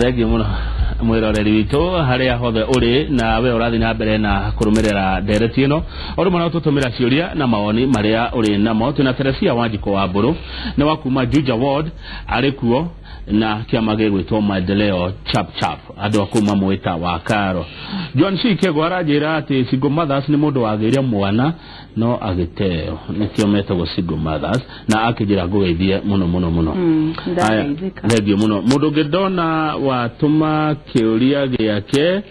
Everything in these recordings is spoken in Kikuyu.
Thengiũ mũno mwĩroreri witũ harĩa hothe ũrĩ na we ũrathiĩ na mbere na kũrũmĩrĩra ndereti ĩno o rĩmwe no tũtũmĩra ciũria na mawoni marĩa ũrĩ namo. Twĩna Teresia Wanjikũ wa Mbũrũ, nĩ wa kuma Juja Ward, arĩ kuo na kĩama gĩgwĩtwo Maendeleo Chap Chap, andũ a kuma Mwĩta wa Karo. John C Kego aranjĩra atĩ single mothers nĩ mũndũ wagĩire mwana no agĩteo, nĩkĩo metagwo single mothers, na akĩnjĩra ngũgeithie mũno mũno mũno. Aya, Ndageithĩka. Thengiũ mũno. Mũndũ ũngĩ ndona watũma kĩũria gĩake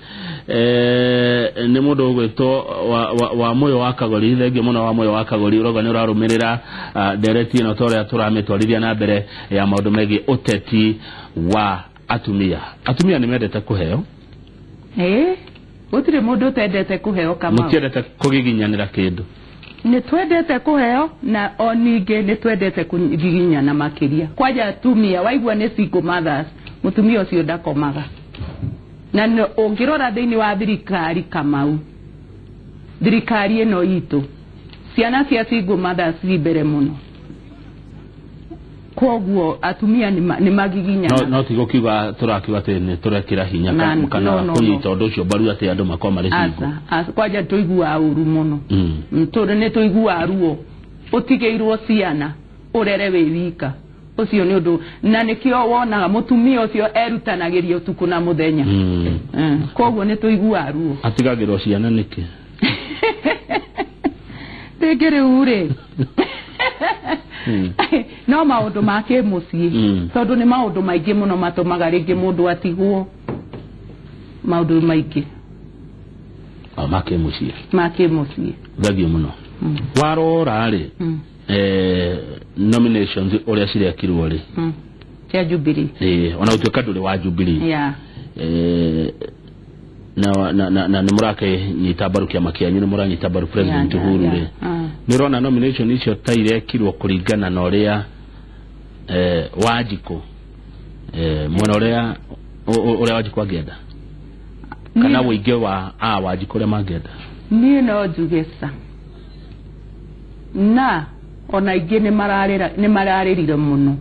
nĩ mũndũ ũgwĩtwo wa Mũyo wa Kagori. Thengiũ mũno wa Mũyo wa Kagori, ũrauga nĩ ũrarũmĩrĩra ndereti ĩno ta ũrĩa tũramĩtwarithia na mbere ya maũndũ megiĩ ũteti wa atumia. Atumia nĩ mendete kũheo. Ĩĩ, gũtirĩ mũndũ ũtendete kũheo, Kamau. Mũtiendete kũgiginyanĩra kĩndũ. Nĩ twendete kũheo, na o ningĩ nĩ twendete kũgiginyana makĩria. Kwanja atumia, waigua nĩ single mothers, mũtumia ũcio ndakomaga. Na ũngĩrora thĩinĩ wa thirikari, Kamau, thirikari ĩno itũ, ciana cia single mothers ci mbere mũno. Koguo atumia nĩ magiginyana. No ti gũkiuga tũrakiuga atĩ nĩ tũrekĩra hinya kana no, no, kũnyita ũndũ ũcio mbaru atĩ andũ makorwo marĩ single. Aca, aca, kwanja tũiguaga ũru mũno. Tondũ nĩ tũiguaga ruo ũtigĩirwo ciana ũrere wĩ wika, ũcio nĩ ũndũ, na nĩkĩo wonaga mũtumia ũcio erutanagĩria ũtukũ na mũthenya. Koguo nĩ tũiguaga ruo. Atigagĩrwo ciana nĩkĩ? Rĩngĩ rĩu rĩ, no maũndũ ma kĩmũciĩ, tondũ nĩ maũndũ maingĩ mũno matũmaga rĩngĩ mũndũ atigwo, maũndũ maingĩ. O ma kĩmũciĩ. Ma kĩmũciĩ. Thengiũ mũno. Warora rĩ, nominations ũrĩa cirekirwo rĩ, Cia Jubilee? Ona gũtuĩka ndũrĩ wa Jubilee, na nĩ mũrakĩnyita mbaru kĩama kĩanyu, nĩ mũranyita mbaru President Uhuru rĩ, nĩ ũrona nomination icio ta irekirwo kũringana na ũrĩa Wanjikũ mwena ũrĩa ũrĩa Wanjikũ angĩenda, kana ũingĩ wa a Wanjikũ ũrĩa mangĩenda? Niĩ no njuge ca, na ona ingĩ nĩ mararĩrire mũno.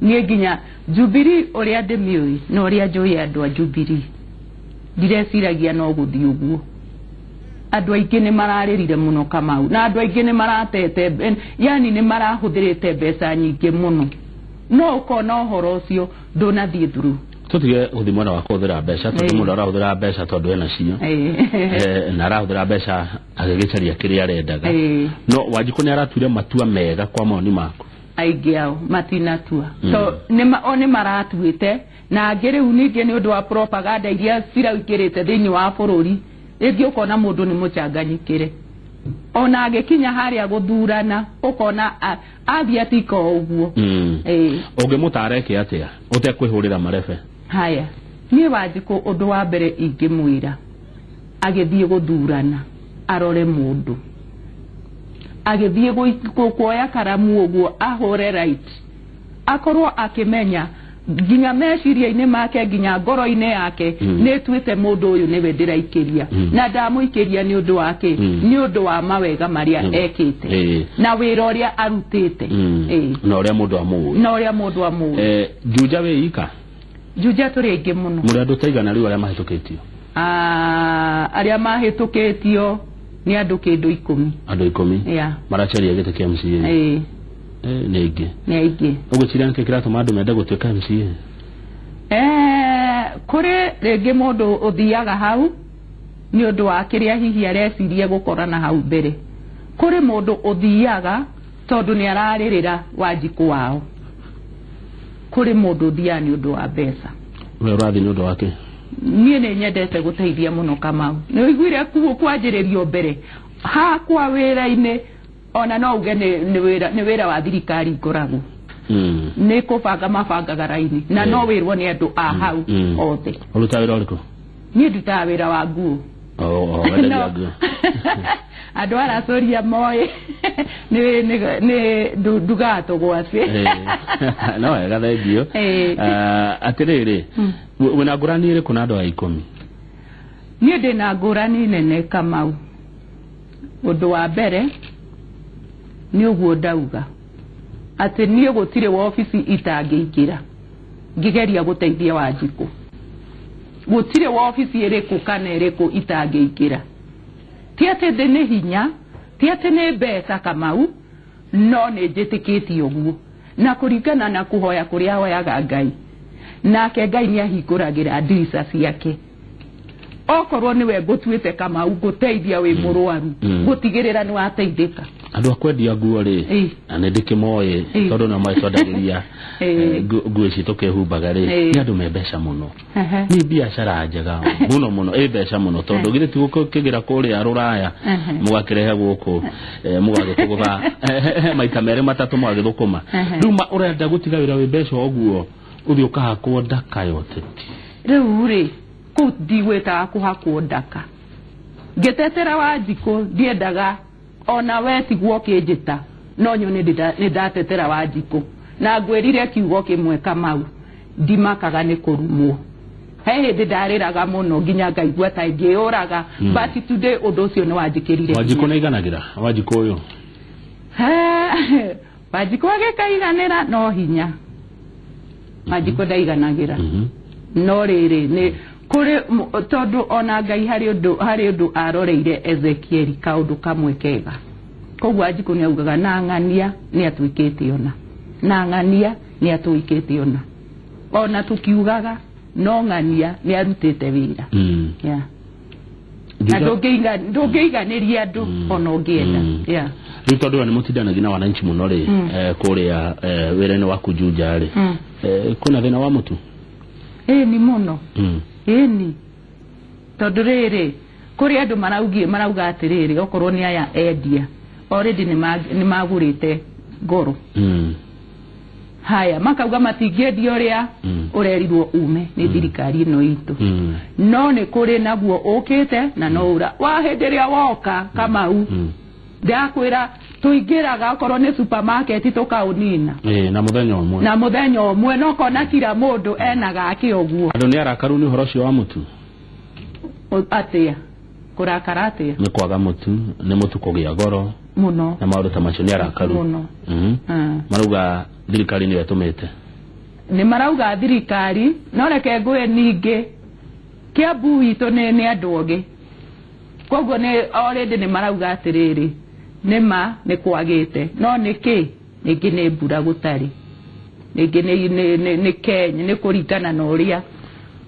Niĩ nginya Jubilee ũrĩa ndĩmĩũĩ na ũrĩa njũĩ andũ a Jubilee, ndireciragia no gũthiĩ ũguo. Andũ aingĩ nĩ mararĩrire mũno, Kamau, na andũ aingĩ nĩ maratete, yani nĩ marahũthĩrĩte mbeca nyingĩ mũno, no ũkona ũhoro ũcio ndũnathiĩ through. Tũtige gũthiĩ mwena wa kũhũthĩra mbeca, tondũ mũndũ arahũthĩra mbeca tondũ ena cio, na arahũthĩra mbeca agĩgĩcaria kĩrĩa arendaga. No Wanjikũ nĩ aratuire matua mega kwa mawoni maku? Aingĩ ao matinatua. So o nĩ maratuĩte, na angĩ rĩu ningĩ nĩ ũndũ wa propaganda iria ciraingĩrĩte thĩinĩ wa bũrũri, rĩngĩ ũkona mũndũ nĩ mũcanganyikĩre, ona agĩkinya harĩa gũthurana ũkona athiĩ atika o ũguo. Ũngĩmũtara eke atĩa ũtekwĩhũrĩra marebe? Haya, niĩ Wanjikũ ũndũ wa mbere ingĩmwĩra agĩthiĩ gũthurana arore mũndũ, agĩthiĩ kuoya karamu ũguo ahũre right, akorwo akĩmenya nginya meciria-inĩ make, nginya ngoro-inĩ yake, nĩ tuĩte mũndũ ũyũ nĩwe ndĩraikĩria, na ndamũikĩria nĩ ũndũ wa kĩ? Nĩ ũndũ wa mawega marĩa ekĩte na wĩra ũrĩa arutĩte. Na ũrĩa mũndũ amũĩ. Na ũrĩa mũndũ amũĩ. Juja wĩ ika? Juja tũrĩ aingĩ mũno. Mũrĩ andũ ta igana rĩu arĩa mahĩtũkĩtio? Ah, arĩa mahĩtũkĩtio nĩ andũ kĩndũ 10. Andũ 10? Yeah. Maracaria gĩtĩ kĩa MCA? Ĩĩ. Nĩ aingĩ. Nĩ aingĩ. Ũgwĩciria nĩkĩ kĩratũma andũ mende gũtuĩka MCA? Kũrĩ rĩngĩ mũndũ ũthiaga hau nĩ ũndũ wa kĩrĩa hihi areciria gũkorana hau mbere. Kũrĩ mũndũ ũthiaga tondũ nĩ ararĩrĩra Wanjikũ wao. Kũrĩ mũndũ ũthiaga nĩ ũndũ wa mbeca. We ũrathiĩ nĩ ũndũ wa kĩ? Niĩ nĩ nyendete gũteithia mũno, Kamau. Nĩ ũiguire kwanjĩrĩrio mbere hakwa wĩra-inĩ, ona no uge nĩ wĩra wa thirikari ngoragwo nĩ kũbanga mabangaga raini, na no wĩrwo nĩ andũ a hau othe. Ũrutaga wĩra ũrĩkũ? Niĩ ndutaga wĩra wa nguo. Oh, wendagia nguo. Andũ aracũria moĩ nĩ ndugaga tũgwacĩ. No wega, thengiũ. Atĩrĩrĩ, wĩna ngũrani ĩrĩkũ na andũ a 10? Niĩ ndĩna ngũrani nene, Kamau. Ũndũ wa mbere nĩ ũguo ndauga atĩ niĩ gũtirĩ wobici itangĩingĩra. Ngĩgeria gũteithia Wanjikũ. Gũtirĩ wabici ĩrĩkũ kana ĩrĩkũ itangĩingĩra. Ti atĩ ndĩ nĩ hinya, ti atĩ nĩ mbeca Kamau, no nĩ njĩtĩkĩtie ũguo. Na kũringana na kũhoya kũrĩa hoyaga Ngai. Nake Ngai nĩ ahingũragĩra ndirica ciake. Okorwo nĩwe ngũtuĩte Kamau ngũteithia wĩ mũrwaru, gũtigĩrĩra nĩ wateithĩka. Andũ a kwendia nguo rĩ, na nĩ ndĩkĩmoĩ tondũ nĩo magĩtwendagĩria nguo ici tũkĩhumbaga rĩ, nĩ andũ me mbeca mũno. Nĩ biacara njega mũno mũno, ĩ mbeca mũno tondũ githĩ ti gũkĩgĩra kũrĩa rũraya mũgakĩrehe gũkũ mũgagĩtũgũtha maita merĩ matatũ mũgagĩthũkũma. Rĩu ũrenda gũtiga wĩra wĩ mbeca ũguo ũthiĩ ũkahakwo ndaka ya ũteti. Rĩu rĩ, kũu ndigwĩtaga kũhakwo ndaka. Ngĩtetera Wanjikũ ndiendaga ona we tiguo ũkĩnjĩta, no nyone nĩ ndatetera Wanjikũ. Na ngwĩrire kiugo kĩmwe Kamau, ndimakaga nĩ kũrumwo. He hĩndĩ ndarĩraga mũno nginya ngaigua ta ingĩyũraga, but today ũndũ ũcio nĩ wanjĩkĩrire. Wanjikũ nĩ aiganagĩra? Wanjikũ ũyũ? Wanjikũ agĩkaiganĩra no hinya. Wanjikũ ndaiganagĩra. No rĩrĩ nĩ kũrĩ tondũ ona Ngai harĩ ũndũ aroreire Ezekieli kaũndũ kamwe kega. Koguo Wanjikũ nĩ augaga na ng'ania nĩ atuĩkĩte ona. Na ng'ania nĩ atuĩkĩte ona. Ona tukiugaga no ng'ania nĩ arutĩte wĩra. Yeah. Na ndũngĩiganĩria andũ ona ũngĩenda. Yeah. Rĩu tondũ nĩ mũtindanagia na wananchi mũno rĩ, kũrĩa wĩra-inĩ waku Juja rĩ, kwĩna thĩna wa mũtu? Ĩni mũno. Ĩni. Tondũ rĩrĩ kũrĩ andũ marauga atĩrĩrĩ, okorwo nĩ aya endia already nĩ magũrĩte ngoro. Haya makauga matingĩendia ũrĩa ũrerirwo ume nĩ thirikari ĩno itũ. No nĩ kũrĩ naguo ũkĩte na no ũra wa hĩndĩ ĩrĩa woka Kamau, ndakwĩra tũingĩraga okorwo nĩ supermarket tũkaũnina. Na mũthenya ũmwe. Na mũthenya ũmwe no kona kila mũndũ ena gake ũguo. Andũ nĩ arakaru nĩ ũhoro ũcio wa mũtu? Atĩa? Kũrakara atĩa? Nĩ kwaga mũtu, nĩ mũtu kũgĩa goro mũno na maũndũ ta macio nĩ arakaru mũno. Marauga thirikari nĩyo ĩtũmĩte. Nĩ marauga thirikari, no reke ngwĩre ningĩ Kiambu witũ nĩ andũ ogĩ. Koguo nĩ already nĩ marauga atĩrĩrĩ, nĩ ma nĩ kwagĩte, no nĩ kĩ? Rĩngĩ nĩ mbura gũtarĩ, rĩngĩ nĩ Kenya, nĩ kũringana na ũrĩa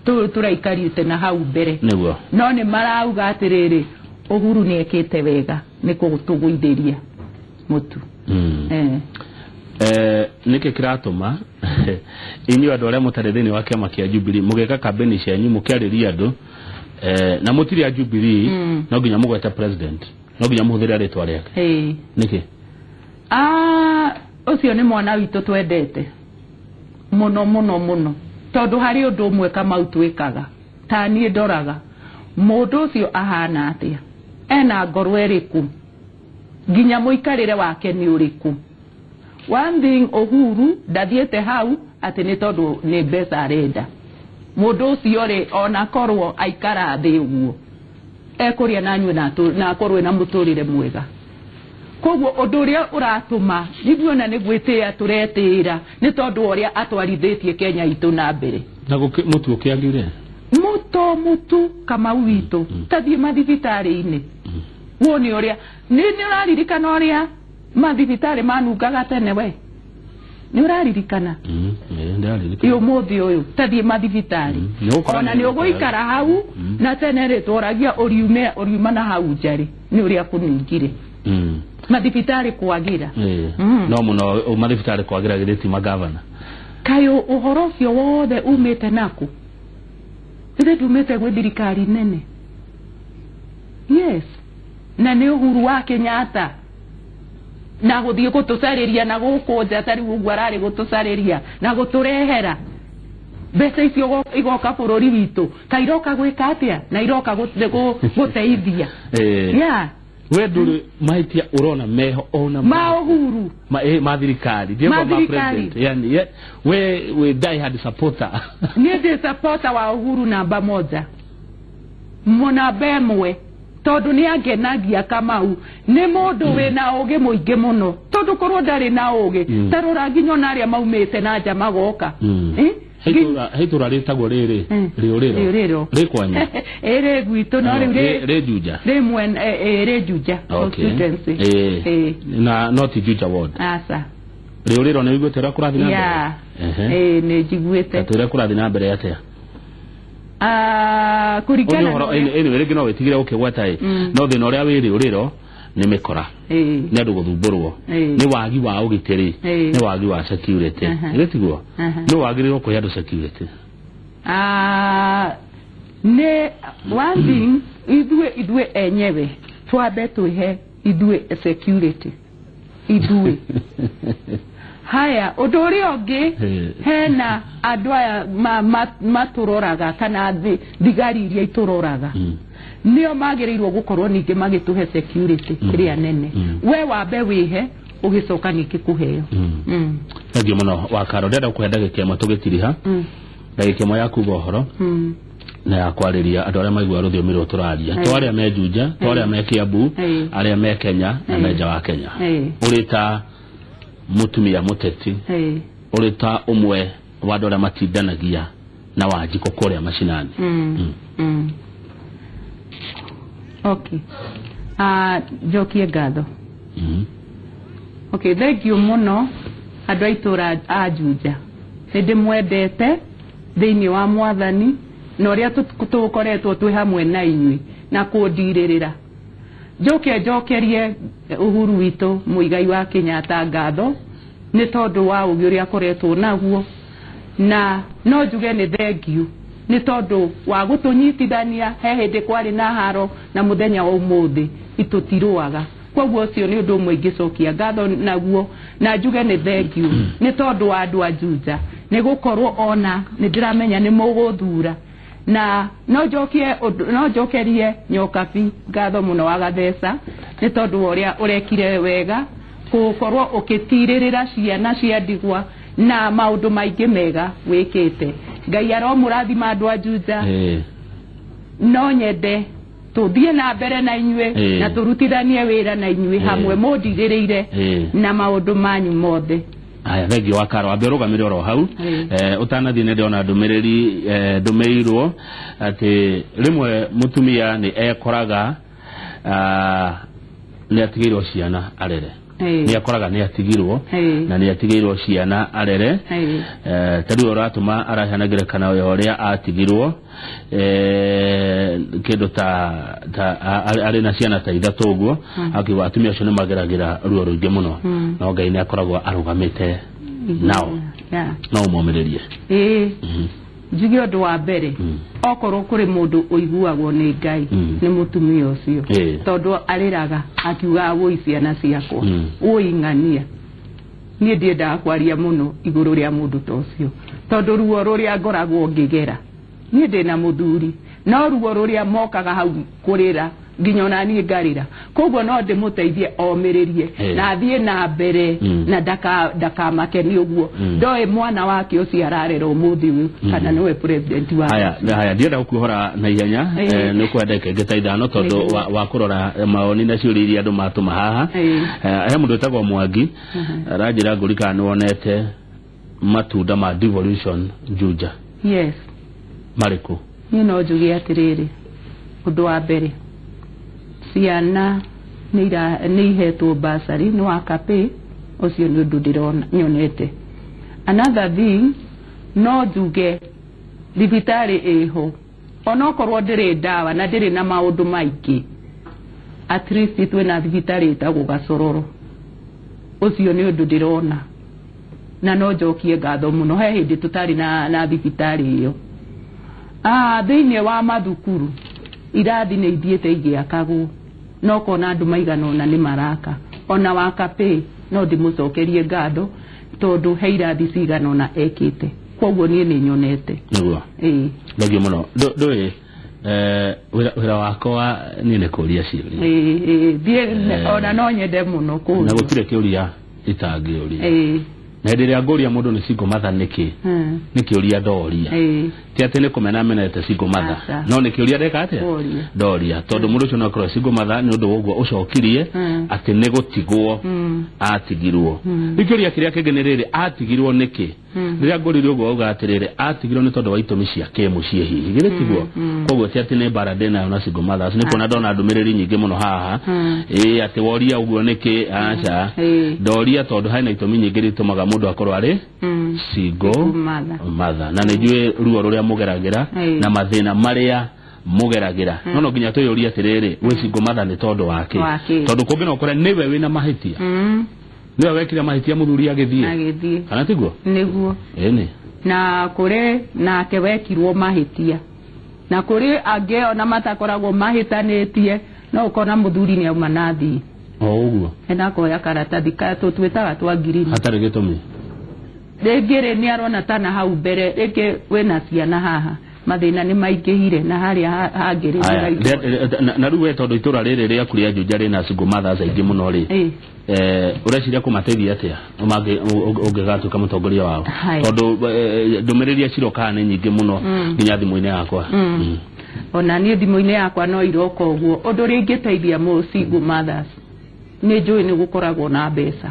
tũraikarĩte na hau mbere. Nĩguo. No nĩ marauga atĩrĩrĩ, Uhuru nĩ ekĩte wega nĩ gũtũgũithĩria mũtu. Nĩkĩ kĩratũma inyuĩ andũ arĩa mũtarĩ thĩinĩ wa kĩama kĩa Jubilee mũgĩka kambĩni cianyu mũkĩarĩria andũ na mũtirĩ a Jubilee, no nginya mũgwete president, no nginya mũhũthĩre rĩtwa rĩake. Nĩkĩ? Ũcio nĩ mwana witũ twendete mũno mũno mũno, tondũ harĩ ũndũ ũmwe Kamau twĩkaga, ta niĩ ndoraga mũndũ ũcio ahana atĩa, ena ngoro ĩrĩkũ, nginya mũikarĩre wake nĩ ũrĩkũ. One thing Uhuru ndathiĩte hau atĩ nĩ tondũ nĩ mbeca arenda. Mũndũ ũcio rĩ ona korwo aikara thĩ ũguo ekũrĩa na anyue na akorwo na mũtũrĩre mwega. Koguo ũndũ ũrĩa ũratũma ithuĩ ona nĩ gwĩtĩĩa tũretĩĩra nĩ tondũ ũrĩa atwarithĩtie Kenya itũ na mbere. Na mũtu ũkĩagire? Mũtu Kamau witũ tathiĩ mathibitarĩ-inĩ wone ũrĩa nĩ ũraririkana ũrĩa mathibitarĩ manungaga tene we? Nĩ ũraririkana? Nĩ ũmũthĩ ũyũ tathiĩ mathibitarĩ ona nĩ ũgũikara hau na tene rĩ tworagia ũriuma na hau nja rĩ nĩ ũrĩa kũnungire. Mathibitarĩ kwagĩra. No mũno mathibitarĩ kwagĩra githĩ ti magavana. Kaĩ ũhoro ũcio wothe umĩte naku? Ithe ndumĩte gwĩ thirikari nene. Yes. Na nĩ Uhuru wa Kenyatta na gũthiĩ gũtũcarĩria na gũkũ nja ta rĩu ũguo ararĩ gũtũcarĩria na gũtũrehera mbeca icio igoka bũrũri witũ, ka iroka gwĩka atĩa na iroka gũteithia. Yeah. We ndũrĩ mahĩtia ũrona meho ona ma Uhuru ma thirikari, ma president, yani we die hard supporter. Niĩ ndĩ supporter wa Uhuru namba moja, namba ĩmwe, tondũ nĩ angenagia Kamau. Nĩ mũndũ wĩna ũgĩ mũingĩ mũno, tondũ korwo ndarĩ na ũgĩ ta rora nginya ona arĩa maumĩte na nja magoka. He itũra rĩtagwo rĩrĩ rĩũrĩro rĩ kwanyu ĩrĩ gwitũ no rĩu rĩ Juja rĩ mwena rĩ Juja constituency na not Juja ward. Aca rĩũrĩro nĩ wiguĩte ũrĩa kũrathiĩ na mbere? Nĩ njiguĩte. Ũrĩa kũrathiĩ na mbere atĩa? Kũringana na anyway rĩngĩ no wĩtigĩre ũkĩgweta no thĩna ũrĩa wĩ rĩũrĩro nĩ mĩkora, nĩ andũ gũthumbũrwo, nĩ wagi wa ũgitĩri, nĩ wagi wa security. Githĩ tiguo? Nĩ wagĩrĩirwo kũhe andũ security. Nĩ one thing ithuĩ enyewe twambe twĩhe ithuĩ security ithuĩ. Haya ũndũ ũrĩa ũngĩ hena andũ aya matũroraga kana thigari iria itũroraga nĩo magĩrĩirwo gũkorwo ningĩ magĩtũhe security ĩrĩa nene. We wambe wĩhe ũgĩcoka ningĩ kũheo. Thengiũ mũno Wakaro, ndĩrenda gũkũhe ndagĩka ĩmwe tũgĩtiriha, ndagĩka ĩmwe ya kuga ũhoro na ya kwarĩria andũ arĩa maiguaga rũthiomi rũrũ tũraria, to arĩa me Juja, to arĩa me Kiambu, arĩa me Kenya na me nja wa Kenya. Ũrĩ ta mũtumia mũteti, ũrĩ ta ũmwe wa andũ arĩa matindanagia na Wanjikũ kũrĩa macinani. Okay. Njokie ngatho. Okay, thank you mũno andũ a itũra a Juja. Nĩ ndĩmwendete thĩinĩ wa Mwathani na ũrĩa tũkoretwo twĩ hamwe na inyuĩ na kũndirĩrĩra. Njoke njokerie Uhuru witũ Muigai wa Kenyatta ngatho nĩ tondũ wa ũgĩ ũrĩa akoretwo naguo, na no njuge nĩ thengiũ nĩ tondũ wa gũtũnyitithania. He hĩndĩ kwarĩ na haro na mũthenya wa ũmũthĩ itũtirũaga, koguo ũcio nĩ ũndũ ũmwe ingĩcokia ngatho naguo, na njuge nĩ thengiũ nĩ tondũ wa andũ a Juja nĩ gũkorwo ona nĩ ndĩramenya nĩ mũgũthura. Na no njokerie Nyokabi ngatho mũno wa Gatheca nĩ tondũ wa ũrĩa ũrekire wega gũkorwo ũkĩtirĩrĩra ciana cia ndigwa na maũndũ maingĩ mega wĩkĩte. Ngai aromũrathima andũ a Juja. No nyende tũthiĩ na mbere na inyuĩ na tũrutithanie wĩra na inyuĩ hamwe mũndirĩrĩire na maũndũ manyu mothe. Aya, thengiũ Wakaro, wambe ũrũgamĩre oro hau. Ũtanathiĩ nĩ ndĩrona ndũmĩrĩri ndũmĩirwo atĩ rĩmwe mũtumia nĩ ekoraga nĩ atigĩirwo ciana arere. Nĩ akoraga nĩ atigirwo na nĩ atigĩirwo ciana arere. Ta rĩu ũratũma araheana ngerekano ya ũrĩa atigirwo kĩndũ ta arĩ na ciana ta ithatũ ũguo, akiuga atumia acio nĩ mageragĩra ruo rũingĩ mũno, no Ngai nĩ akoragwo arũgamĩte nao. No ũmomĩrĩrie. Njuge ũndũ wa mbere, okorwo kũrĩ mũndũ ũiguagwo nĩ Ngai nĩ mũtumia ũcio, tondũ arĩraga akiugaga wũi ciana ciakwa, wũi ng'ania. Niĩ ndiendaga kwaria mũno igũrũ rĩa mũndũ ta ũcio, tondũ ruo rũrĩa ngoragwo ngĩgera, niĩ ndĩna mũthuri, no ruo rũrĩa mokaga hau kũrĩra nginya ona niĩ ngarĩra. Koguo no ndĩmũteithie omĩrĩrie na athiĩ na mbere na ndakamake nĩ ũguo. Ndoĩ mwana wake ũcio ararera ũmũthĩ ũyũ kana nĩwe president wa. Haya, ndienda gũkuohora na ihenya, nĩ ũkwenda ndagĩka ingĩ ta ithano tondũ wa kũrora maoni na ciũria iria andũ matũma haha. He mũndũ wĩtagwo Mwangi aranjĩra ngũri kana nĩ wonete matunda ma devolution Juja. Yes. Marĩkũ? Niĩ no njuge atĩrĩrĩ, ũndũ wa mbere ciana nĩ ihetwo bursary nĩ wa Kapĩ, ũcio nĩ ũndũ ndĩrona nyonete. Another thing, no njuge thibitarĩ ĩho onokorwo ndĩrĩ ndawa na ndĩrĩ na maũndũ maingĩ, at least twĩna thibitarĩ ĩtagwo Gacororo, ũcio nĩ ũndũ ndĩrona na no njokie ngatho mũno. He hĩndĩ tũtarĩ na thibitarĩ ĩyo. Thĩinĩ wa mathukuru irathi nĩ ithiĩte igĩakagwo, no kona andũ maigana ũna nĩ maraka. Ona wa Kapĩ no ndĩmũcokerie ngatho tondũ he irathi cigana ũna ekĩte, koguo niĩ nĩ nyonete. Nĩguo. Thengiũ mũno. Ndũĩ wĩra wakwa niĩ nĩ kũria ciũria. Thiĩ ona no nyende mũno kũria. Na gũtirĩ kĩũria itangĩũria. Na hĩndĩ ĩrĩa ngũria mũndũ nĩ single mother nĩkĩ, nĩ kĩũria ndoria, ti atĩ nĩ kũmena menete single mother, no nĩ kĩũria ndeka atĩa, ndoria, tondũ mũndũ ũcio no akorwo single mother nĩ ũndũ wa ũguo ũcokirie atĩ nĩ gũtigwo atigirwo. Rĩu kĩũria kĩrĩa kĩngĩ nĩ rĩrĩ, atigirwo nĩkĩ? Rĩrĩa ngũririe ũguo auga atĩrĩrĩ, atigirwo nĩ tondũ wa itũmi cia kĩmũciĩ hihi, githĩ tiguo? Koguo ti atĩ nĩ mbara ndĩnayo na single mothers, nĩ kuona ndona ndũmĩrĩri nyingĩ mũno haha, ĩĩ atĩ woria ũguo nĩkĩ, aca, ndoria tondũ hena itũmi nyingĩ itũmaga mũndũ akorwo arĩ single mother, na nĩ njũĩ ruo rũrĩa mũgeragĩra na mathĩna marĩa mũgeragĩra, no nginya twĩyũrie atĩrĩrĩ, wĩ single mother nĩ tondũ wake, tondũ kũngĩ no ũkore nĩwe wĩna mahĩtia, nĩwe wekire mahĩtia mũthuri agĩthiĩ, kana tiguo? Nĩguo. Ĩni. Na kũrĩ nake wekirwo mahĩtia, na kũrĩ angĩ ona matakoragwo mahĩtanĩtie, no ũkona mũthuri nĩ auma na athiĩ o ũguo, ena koya karatathi tũtwĩtaga twa ngirini hatarĩ gĩtũmi. Rĩngĩ rĩ nĩ arona tana hau mbere, rĩngĩ wĩna ciana haha, mathĩna nĩ maingĩhire na harĩa hangĩ rĩ. Na rĩu we tondũ itũra rĩrĩ rĩaku rĩa Juja rĩna single mothers aingĩ mũno rĩ, ũreciria kũmateithia atĩa ũngĩgatuĩka mũtongoria wao, tondũ ndũmĩrĩri ciroka nĩ nyingĩ mũno nginya thimũ-inĩ yakwa? Ona niĩ thimũ-inĩ yakwa no iroka ũguo. Ũndũ ũrĩa ingĩteithia mũ single mothers, nĩ njũĩ nĩ gũkoragwo na mbeca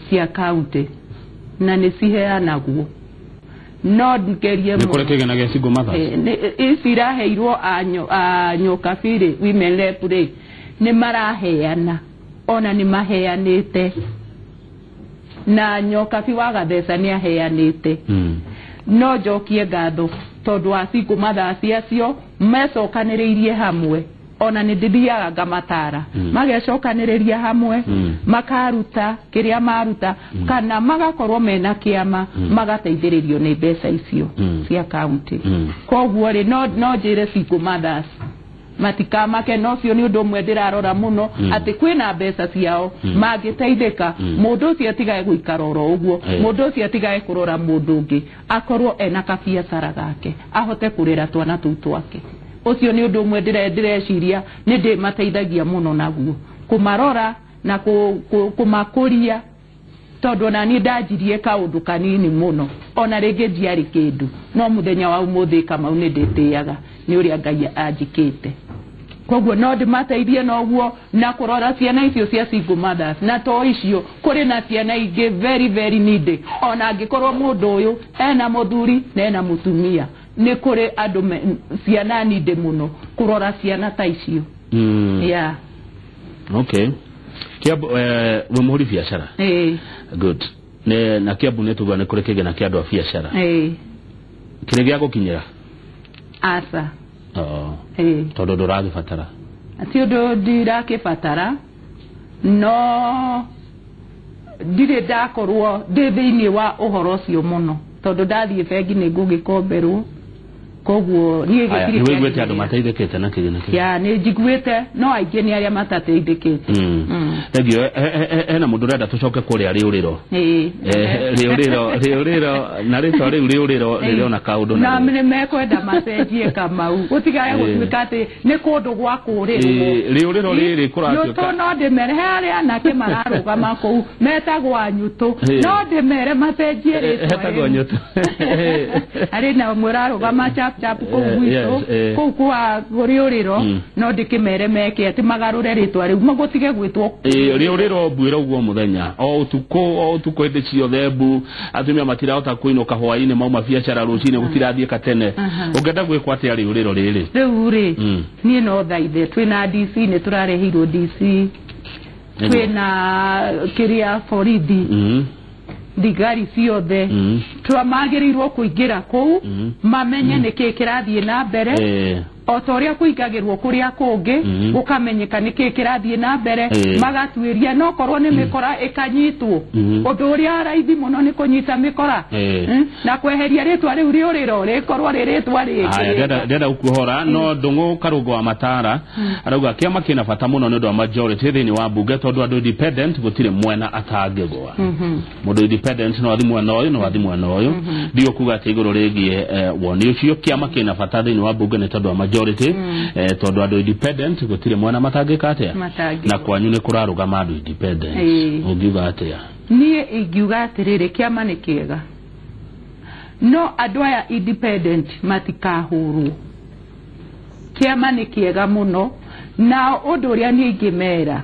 cia kaunti na nĩ ciheanagwo, no ngerie nĩ kũrĩ kĩgĩna gĩa single mothers ici iraheirwo a Nyokabi rĩ, women rep rĩ, nĩ maraheana, ona nĩ maheanĩte, na Nyokabi wa Gatheca nĩ aheanĩte. No njokie ngatho tondũ wa single mothers acio mecokanĩrĩirie hamwe, ona nĩ ndithiaga ngamatara, magecokanĩrĩria hamwe, makaruta kĩrĩa maruta, kana magakorwo mena kĩama, magateithĩrĩrio nĩ mbeca icio cia kaunti. Koguo rĩ, no njĩre single mothers matikamake, no cio nĩ ũndũ ũmwe ndĩrarora mũno, atĩ kwĩna mbeca ciao mangĩteithĩka, mũndũ ũcio atigae gũikara oro ũguo, mũndũ ũcio atigae kũrora mũndũ ũngĩ, akorwo ena kabiacara gake, ahote kũrera twana tũu twake. Ũcio nĩ ũndũ ũmwe ndĩreciria nĩ ndĩmateithagia mũno naguo, kũmarora na kũmakũria, tondũ ona niĩ ndanjirie kaũndũ kanini mũno, ona rĩngĩ ndiarĩ kĩndũ, no mũthenya wa ũmũthĩ Kamau nĩ ndĩtĩaga nĩ ũrĩa Ngai anjĩkĩte. Koguo no ndĩmateithie noguo, na kũrora ciana icio cia single mothers, na to icio kũrĩ na ciana ingĩ very very needy, ona angĩkorwo mũndũ ũyũ ena mũthuri na ena mũtumia, nĩ kũrĩ andũ ciana needy mũno, kũrora ciana ta icio. Yeah. Okay. Kiambu wĩ mũhũri biacara? Good. Na Kiambu nĩ tuga nĩ kũrĩ kĩgĩna kĩa andũ a biacara. Kĩrĩ gĩa gũkinyĩra? Aca. Tondũ ndũragĩbatara? Ti ũndũ ndirakĩbatara, no ndirĩ ndakorwo ndĩ thĩinĩ wa ũhoro ũcio mũno, tondũ ndathiĩ bengi nĩ ngũgĩkomberwo, koguo niĩ gĩtirĩ. Nĩ wĩiguĩte andũ mateithĩkĩte na kĩgĩna kĩu? Ya, nĩ njiguĩte, no aingĩ nĩ arĩa matateithĩkĩte. Thengio. Hena mũndũ ũrenda tũcoke kũrĩa rĩũrĩro. Rĩũrĩro, rĩũrĩro, na rĩtwa rĩu rĩũrĩro rĩrĩona kaũndũ na nĩ mekwenda macenjie Kamau, gũtigae gũtuĩka atĩ nĩ kũndũ gwa kũũrĩrwo. Rĩũrĩro rĩrĩ kũratuĩka nyũtũ, no ndĩmere he arĩa anake mararũgama kũu metagwo anyũtũ, no ndĩmere macenjie rĩtwa. Hetagwo nyũtũ. Harĩ na ũmwe ũrarũgama chap chap kũu gwitũ, kũu kwa rĩũrĩro, no ndĩkĩmere meke atĩ magarũre rĩtwa rĩu, gũtige gwĩtwo rĩũrĩro mbu ĩraugwo mũthenya o ũtukũ, hĩndĩ ciothe mbu, atumia matirahota kũinũka hwaĩ-inĩ, mauma biacara rũcinĩ, gũtirathiĩka tene. Ũngĩenda gwĩkwo atĩa rĩũrĩro rĩrĩ? Rĩu rĩ, niĩ no thaithe, twĩna DC, nĩ tũrareheirwo DC, twĩna kĩrĩa borithi, thigari ciothe, twamagĩrĩirwo kũingĩra kũu, mamenye nĩkĩĩ kĩrathiĩ na mbere, o ta ũrĩa kũingagĩrwo kũrĩa kũngĩ, gũkamenyeka nĩkĩĩ kĩrathiĩ na mbere, magatuĩria, no korwo nĩ mĩkora ĩkanyitwo. Ũndũ ũrĩa raithi mũno nĩ kũnyita mĩkora na kweheria rĩtwa rĩu rĩũrĩro rĩkorwo rĩ rĩtwa rĩngĩ. Ndĩrenda gũkuohora, no Ndũng'ũ Karũngo wa Matara arauga kĩama kĩna bata mũno nĩ ũndũ wa majority thĩinĩ wa mbunge, tondũ andũ independent gũtirĩ mwena atangĩgwa. Mũndũ independent no athi mwena ũyũ, no athi mwena ũyũ. Ndiũ kuga atĩ igũrũ rĩgiĩ woni ũcio, kĩama kĩna bata thĩinĩ wa mbunge nĩ tondũ wa majority, tondũ andũ independent gũtirĩ mwena matangĩka atĩa, na kwanyu nĩ kũrarũgama andũ independent. Ũngiuga atĩa? Niĩ ingiuga atĩrĩrĩ, kĩama nĩ kĩega, no andũ aya independent matikahũrwo. Kĩama nĩ kĩega mũno, nao ũndũ ũrĩa niĩ ingĩmera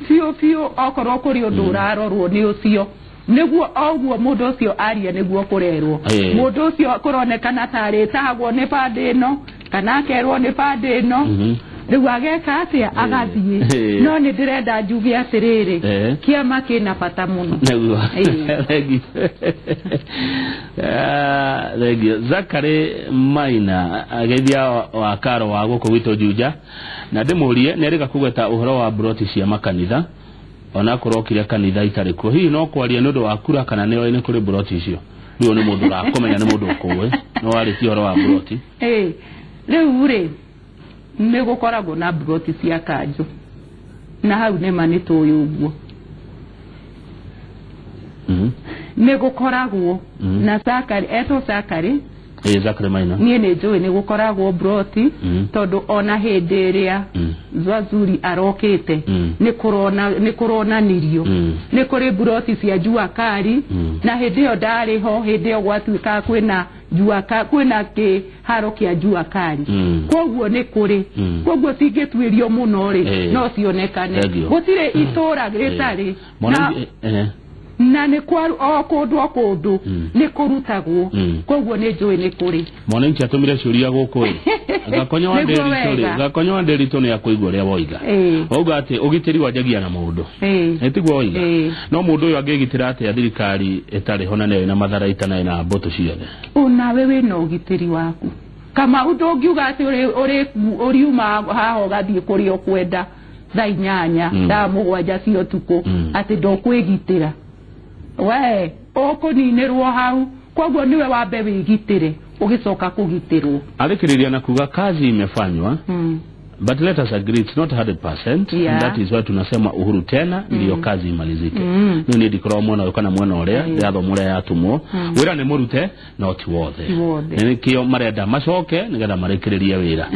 biũ biũ, okorwo kũrĩ ũndũ ũrarorwo nĩ ũcio, nĩguo oguo mũndũ ũcio aria nĩguo kũrerwo. Mũndũ ũcio kũronekana tarĩ tagwo nĩ bandĩ ĩno kana akerwo nĩ bandĩ ĩno, rĩu ageka atĩa? Agathiĩ. No nĩ ndĩrenda njuge atĩrĩrĩ, kĩama kĩna bata mũno. Nĩguo. Thengiũ. Thengiũ Zakary Maina, ageithia wa karo wa gũkũ gwitũ Juja, na ndĩmũrie nĩ erĩga kũgweta ũhoro wa mburoti cia makanitha, onakorwo okire kanitha itarĩ kuo. Hihi no kwaria nĩ ũndũ wa kura kana nĩ oĩ nĩ kũrĩ mburoti icio? Rĩu nĩ mũndũ ũrakũmenya, nĩ mũndũ ũkũĩ, no warĩtie ũhoro wa mburoti. Rĩu rĩ, nĩ gũkoragwo na mburoti cia kanjũ, na hau nĩma nĩ tũĩ ũguo. Nĩ gũkoragwo na Zakary, etwo Zakary. Ĩĩ, Zakary Maina. Niĩ nĩ njũĩ nĩ gũkoragwo mburoti, tondũ ona hĩndĩ ĩrĩa Zwazuri arokĩte, nĩ kũronanirio nĩ kũrĩ mburoti cia jua kali, na hĩndĩ ĩyo ndarĩ ho. Hĩndĩ ĩyo gwatuĩkaga kwĩna jua kwĩna kĩharo kĩa jua kali. Koguo nĩ kũrĩ. Koguo cingĩtuĩrio mũno rĩ, no cionekane. Thank you. Gũtirĩ itũra rĩtarĩ Mwana na na nĩ kwa o kũndũ o kũndũ nĩ kũrutagwo. Koguo nĩ njũĩ nĩ kũrĩ. Mwananchi atũmire ciũria gũkũ ĩ Gakonyo wa Nĩguo. Ndĩritũ rĩ, Wega. Gakonyo wa Ndĩritũ nĩ akũigua ũrĩa woiga. Wauga atĩ ũgitĩri wanjagia na mũndũ. Ĩ tiguo woiga? Ĩĩ. No mũndũ ũyũ angĩgitĩra atĩa thirikari ĩtarĩ ho na nĩyo ĩna matharaita na ĩna mbũtũ ciothe? Onawe wĩna ũgitĩri waku, Kamau. Ndũngiuga atĩ ũriuma haha ũgathiĩ kũrĩa ũkwenda thaa 8, thaa 7 cia ũtukũ, atĩ ndũkwĩgitĩra. We ũkũninĩrwo hau. Koguo nĩwe wambe wĩgitĩre ũgĩcoka kũgitĩrwo. Arĩkĩrĩria na kuga kazi imefanywa, but let us agree it's not 100%. And that is why tunasema Uhuru tena ndiyo kazi imalizike. Rĩu niĩ ndikoragwo mwena ũyũ kana mwena ũrĩa, ndĩrathoma ũrĩa yatumwo. Wĩra nĩ mũrute no ti wothe. Ti wothe. Nĩkĩo marenda macoke nĩgetha marĩkĩrĩrie wĩra.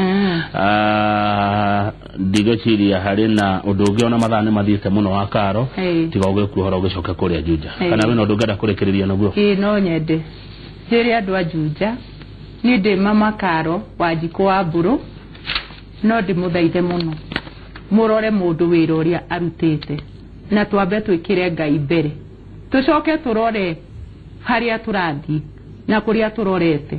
Ndigwĩciria harĩ na ũndũ ũngĩ, ona mathaa nĩ mathiĩte mũno wa karo. Tiga ũgĩkua ũhoro ũgĩcoke kũrĩa Juja, kana wĩna ũndũ ũngĩenda kũrĩkĩrĩria naguo? Ĩĩ, no nyende njĩre andũ a Juja, niĩ ndĩ mama Karo Wanjikũ wa Mbũrũ, no ndĩmũthaithe mũno mũrore mũndũ wĩra ũrĩa arutĩte, na twambe twĩkĩre Ngai mbere, tũcoke tũrore harĩa tũrathiĩ na kũrĩa tũrorete.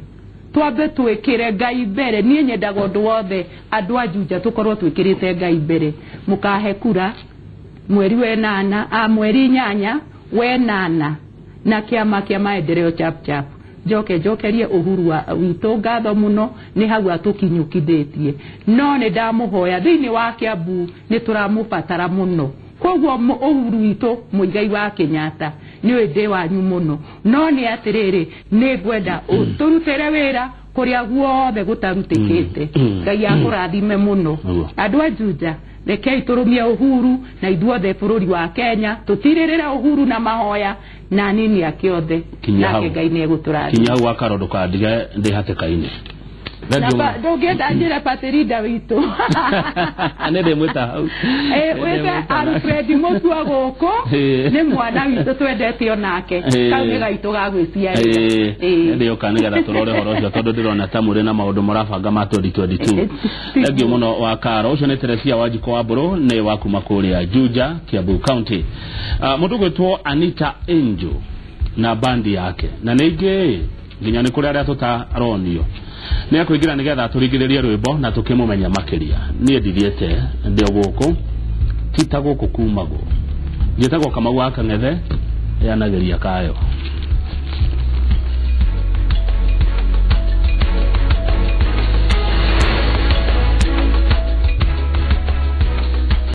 Twambe twĩkĩre Ngai mbere. Niĩ nyendaga ũndũ wothe andũ a Juja tũkorwo twĩkĩrĩte Ngai mbere. Mũkahe kura mweri wenana, a mweri 8 wenana, na kĩama kĩa Maendeleo chap chap. Njoke njokerie Uhuru wa witũ ngatho mũno, nĩ hau atũkinyũkithĩtie. No nĩ ndamũhoya, thĩinĩ wa Kiambu nĩ tũramũbatara mũno. Koguo Uhuru witũ Mũigai wa Kenyatta, nĩ ndĩ wanyu mũno, no nĩ atĩrĩrĩ, nĩ ngwenda tũrutĩre wĩra kũrĩa guothe gũtarutĩkĩte. Ngai akũrathime mũno. Nĩguo. Andũ a Juja, rekei tũrũmie Uhuru, na ithuothe bũrũri wa Kenya tũtirĩrĩre Uhuru na mahoya na nini ake othe. Kinya hau. Nake Ngai nĩ egũtũrathima. Kinya hau wakaro, ndũkandige ndĩ hatĩka-inĩ. Thengiũ mũno. Ndũngĩenda njĩre patirida witũ? Nĩ ndĩmwĩta hau. Wĩte Alfred Mũtua gũkũ. Nĩ mwana witũ twendete onake. Kau nĩ gaitũ ga gwĩciarĩra. Ndĩoka nĩgetha tũrore ũhoro ũcio, tondũ ndĩrona ta mũrĩ na maũndũ mũrabanga ma 2022. Thengiũ mũno wa karo. Ũcio nĩ Teresia Wanjikũ wa Mbũrũ, nĩ wa kuma kũrĩa Juja, Kiambu County. Mũndũ gwĩtwo Anita Angel na bandi yake, na nĩ ingĩ nginya nĩ kũrĩ arĩa tũtaronio, nĩ akũingĩra nĩgetha tũringĩrĩrie rwĩmbo na tũkĩmũmenya makĩria. Niĩ ndithiĩte, ndĩ o gũkũ, ti ta gũkũ kumagwo. Njĩtagwo Kamau wa Kang'ethe, yanagĩria kayo.